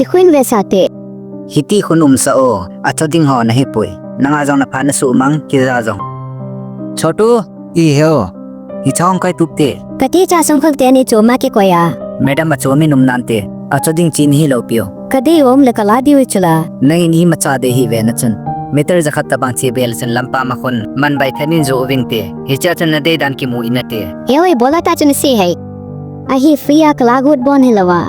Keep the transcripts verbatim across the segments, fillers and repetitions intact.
Ikhuin ve sate. Hiti khun umsa o, acho ding ho nahi pui. Nanga jong napha nasuh mang, kija jong. Chotu, i heo. Hicha hung kai tup te. Kati cha sung khul teni choma kikoi a. Madam, acho mi num nante. Acho ding chi nahi lou piu. Kadei um le kala diu chula. Nangin imacha dei hih ve nachun. Meter jakhat tabang chi bel chun lampa ma khun. Man bai thenin jo ving te. Hicha chun nadei dan kimu inate. Heo, ibola ta chun si hai. Ahi free a kala gut bon hilouva.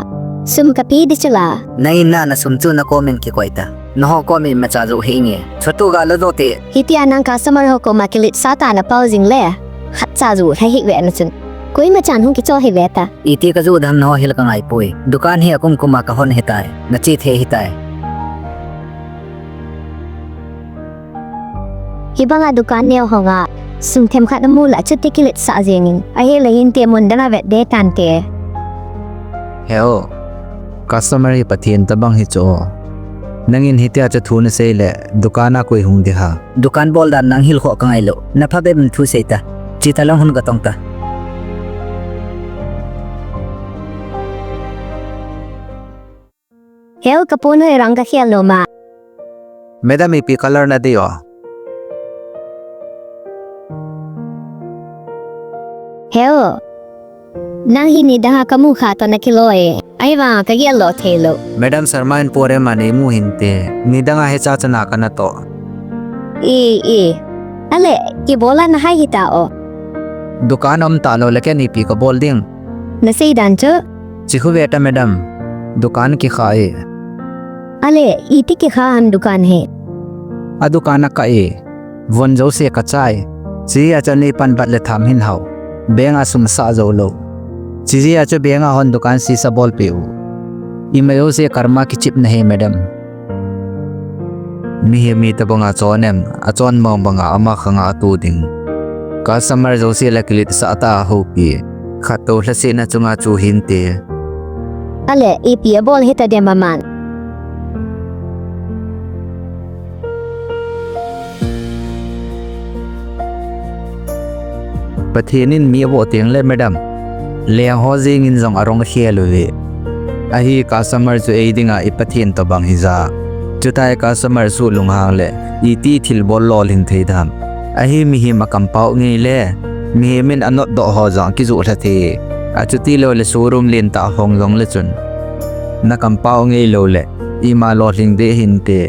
Sum kapi di chula. Nangin na nasum chu nakomin kikoi ta. Naho komin macha jo hih nge. Chotu, ga lo jo te. Hitia nang customer ho koma kiletsah tah a napao jing le. Khatcha jo hih ve nachun. Koima chan hung kicho hih ve ta. Iti kajo dam naho hil kangai pui. Dukan hi akum kuma kahon hitai. Nachi thei hitai. Hibanga dukan neo honga. Sum themkhat namu la chuti kiletsah jengin. Ahile hinte mun danga vet de tante. Heo. Customer hi Pathen tabang hi cho. Nangin hitia chu thu nasei le, dukan a koi hung di ha. Dukan bol dan nang hil khoh kangai lou. Napha bep in thu sei ta. Chita lang hun katong ta. Heo, kapu noi rang kakhel lou ma. Madam, ipi color nadei o. Heo. Nang hi nidanga kamu kha toh nakiloi. Ahivanga kagel lo thei lou. Madam Sharma in pore ma neimu hinte. Nidanga hicha chana kanatoh. I, i. Ale, ibola nahai hita o. Dukan um talou le ken ipi kabol ding. Nasei dan chu. Chi khu ve ta madam. Dukan kikha e. Ale, iti kikha ham dukan hi. A dukan akah e. Von jouse kachai. Chijeh a chu neipan bat le tham hin hao. Bank a sum sah jou lou. Chijeh a chu bank a hon dukan sisa bolpeh u. Ima jouse karma kichepna ahi madam. Mihem hi tabanga chon em, achon mong banga ama khanga atu ding. Customer jouse la kiletsah tah a houpi. Khattou lhasetna chunga chu hinte. Ale, ipi abol hita dem aman. Pathen in mi avoh teng le madam. Leng ho jeng in jong arong akhel uve. Ahi customer chu ei dinga i Pathen tobang hija. Chutai customer suh lunghang le iti thilbol lolhing thei dam. Ahi mihem akampao ngei le. Mihem in anotdoh ho jong akijoh lha thei. Achuti lou le showroom lentah hong jong le chun. Nakampao ngei lou le. Ima lolhing deh hinte.